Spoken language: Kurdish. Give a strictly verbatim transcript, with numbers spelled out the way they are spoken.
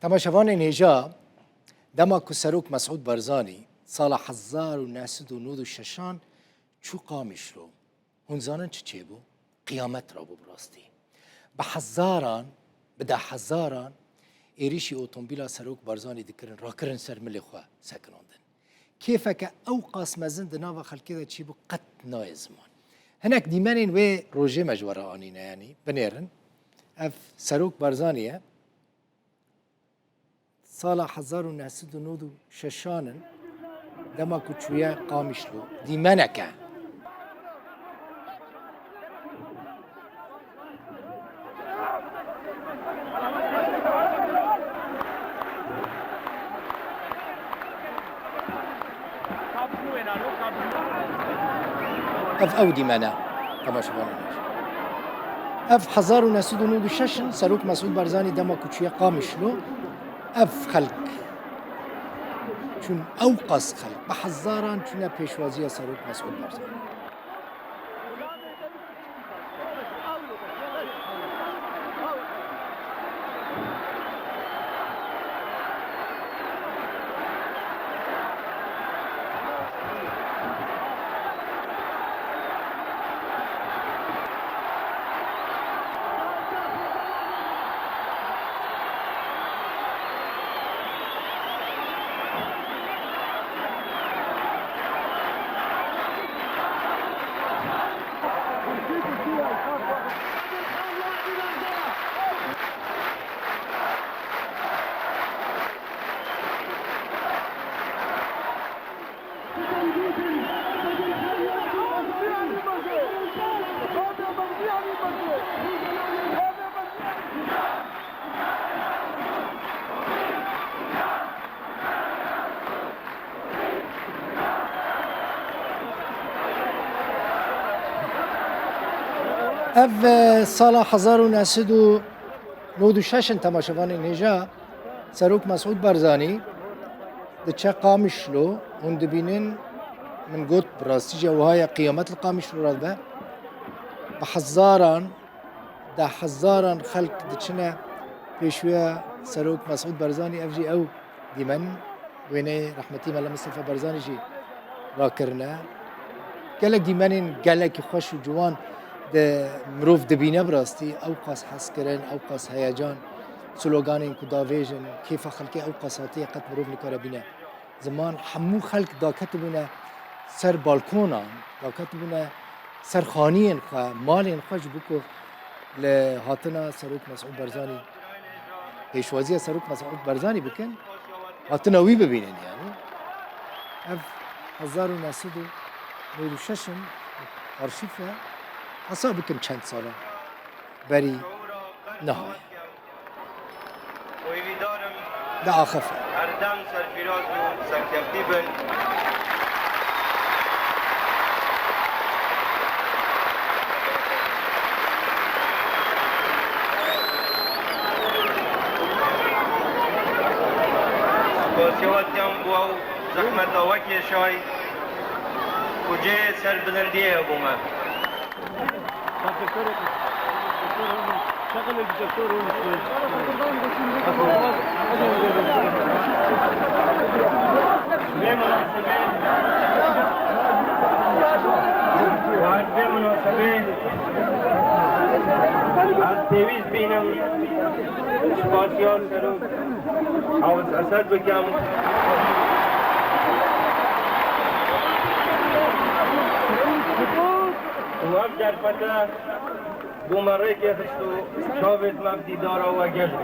Temaşevanên hêja, dema ku Serok Mesûd Barzanî sala hezar û neh sed û nod û şeşan çû Qamişlo, hûn zanin çi çêbû? Qiyamet rabû bi rastî. Bi hezaran, bi deh hezaran êrîşî otomobîla Serok Barzanî dikirin, rakirin ser milê xwe sekinandin. Kêfeke ew qas mezin di nava xelkê de çêbû, qet nayê ziman. Hinek dîmenên wê rojê me ji we re anîne, yanî binêrin. Ev Serok Barzanî ye. Sala hezar û neh sed û nod û şeşan in, dema ku çûye Qamişlo, dîmeneke. Ev ew dîmen e, temaşevanên hêja. Ev hezar û neh sed û nod û şeş in, Serok Mesûd Barzanî dema ku çûye Qamişlo, ev xelk çûn, ew qas xelk, bi hezaran çûne pêşwaziya Serok Mesûd Barzanî. Ev, e, sala hezar û neh sed û nod û şeş in, temaşevanên hêja. Serok Mesûd Barzanî diçe Qamişlo, hûn dibînin, min got, bi rastî jî wiha ye, qiyamet li Qamişlo radibe. Bi hezaran, deh hezaran xelk diçine pêşiya Serok Mesûd Barzanî, ev jî ew dîmen wêneyê rehmetî Mele Mistefa Barzanî jî rakirine. Gelek dîmenên gelekî xweş û ciwan di mirov dibîne, bi rastî ew qas hezkirin, ew qas heyecan, sloganên ku davêjin, kêfa xelkê ew qas hatiye, qet mirov nikare bîne ziman. Hemû xelk daketibûne ser balkonan, daketibûne ser xaniyên xwe, malên xwe, ji bo ku li hatina Serok Mesûd Barzanî, pêşwaziya Serok Mesûd Barzanî bikin, hatina wî bibînin, yanî. Ev hezar û neh sed û nod û şeş in, arşîv e, hesab bikin çend sal e berî niha ye. Li axif e. Herdem serfiraz û serkeftî bin. Spasiya we dikem bo ew zehmeta we kêşay ku cihê serbilindiyê hebû me. Şexulê bi doktor Rûniştê. Vê munasebê, û her vê munasebê ez pêwîst bînim spasiya Serok Hafiz Esed bikim. Û ev derfete bo me rêkê xist û çavêt me bi dîdara we geş bû.